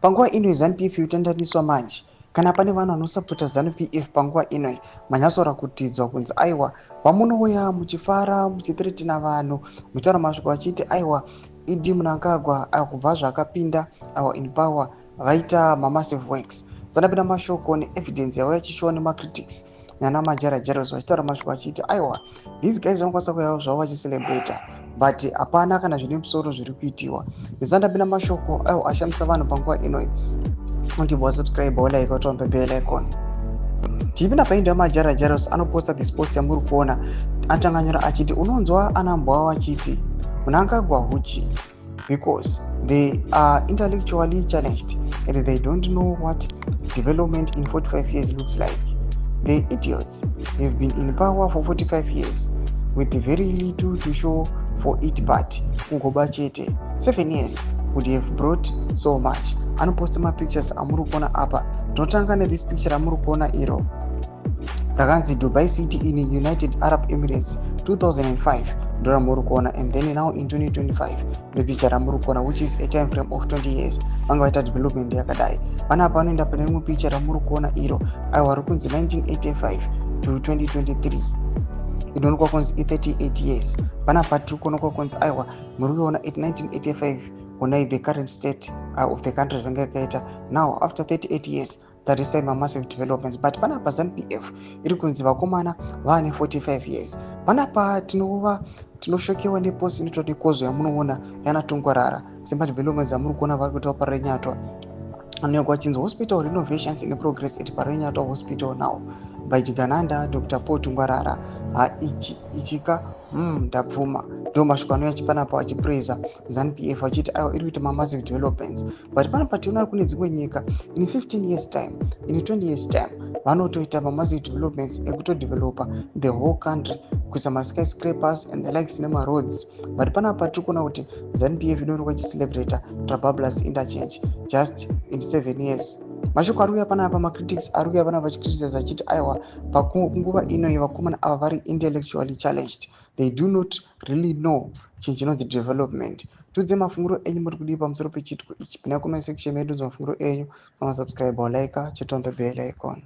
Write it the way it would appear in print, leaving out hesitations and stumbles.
Panguva ino ZANU-PF yotandaniswa manje. Kana pane vanhu vanosapota ZANU-PF panguva ino, manyatsora kutidzwa kunzi aiwa, vamunouya muchifara, muchithreatena vanhu, muchitaura masviko achiti aiwa, ED Mnangagwa kubva zvaakapinda aiwa in power vaita mamassive works. Sanapinda mashoko neevidence yauya achishowa nemacritics nana Majara Jaros vachitaura mashoko achiti aiwa, these guys vanokwanisa kuyawo zvavo vachicelebrata, but hapana kana zvine musoro zviri kuitiwa. Ndisandapinda mashoko aiwa ashamisa vanhu panguva inoi, undibva wasubscribe, walike, waturn the bell icon. Tipinda painda yaMajara Jaros anoposta this post yamuri kuona. Atanganyora achiti, unonzwa anambwa achiti Mnangagwa huchi because they are intellectually challenged and they don't know what development in 45 years looks like. The idiots have been in power for 45 years with very little to show for it but kungoba chete. 7 years would have brought so much. Anoposta mapictures amuri kuona apa. Tinotanga nethis picture amuri kuona iro rakanzi Dubai City in United Arab Emirates 2005, ndo ramuri kuona. And then now in 2025 ndopicture ramuri kuona, which is a time frame of 20 years vanga vaita development yakadai. Panapa panoenda pane rimwe picture ramuri kuona iro aiwa ri kunzi 1985 to 2023, inoonekwa kunzi i38 years. Panapa tiri kuonekwa kunzi aiwa, muri kuona 1985, onai the current state of the country zvanga yakaita. Now after 38 years, tarisai mamassive developments. But panapa ZANU-PF iri kunzi vakomana vaane 45 years. Panapa tinova tinoshokewa nepost inoitwa nekozo yamunoona yanaTungwarara semadevelopments amuri kuona vari kuita Parirenyatwa. Anonyorwa achinzi "Hospital renovations in progress at Parirenyatwa Hospital now by Chigananda Dr Paul Tungwarara." Ha, ichi ichika ndabvuma. Ndo mashoko anouya achipanapa achipraisa ZANU-PF achiti aiwa, iri kuita mamassive developments. But panapa tiona kune dzimwe nyika in 15 years time, in 20 years time vanotoita mamassive developments ekutodevelopa the whole country, kuisa maskyscrapers and the likes nemaroads. But panapa tiri kuona kuti ZANU-PF inoonekwa ichicelebrata Trabablas Interchange just in 7 years. Mashoko ari kuuya panapa, macritics ari kuuya panapa achicriticize achiti aiwa, panguva ino vakomana ava vari intellectually challenged. They do not really know chinhu chinonzi development. Tudze mafungiro enyu, muri kudii pamusoro pechiitiko ichi? Pinda comment section medu, mafungiro enyu. Kana subscribe, walike, chiturn the bell icon.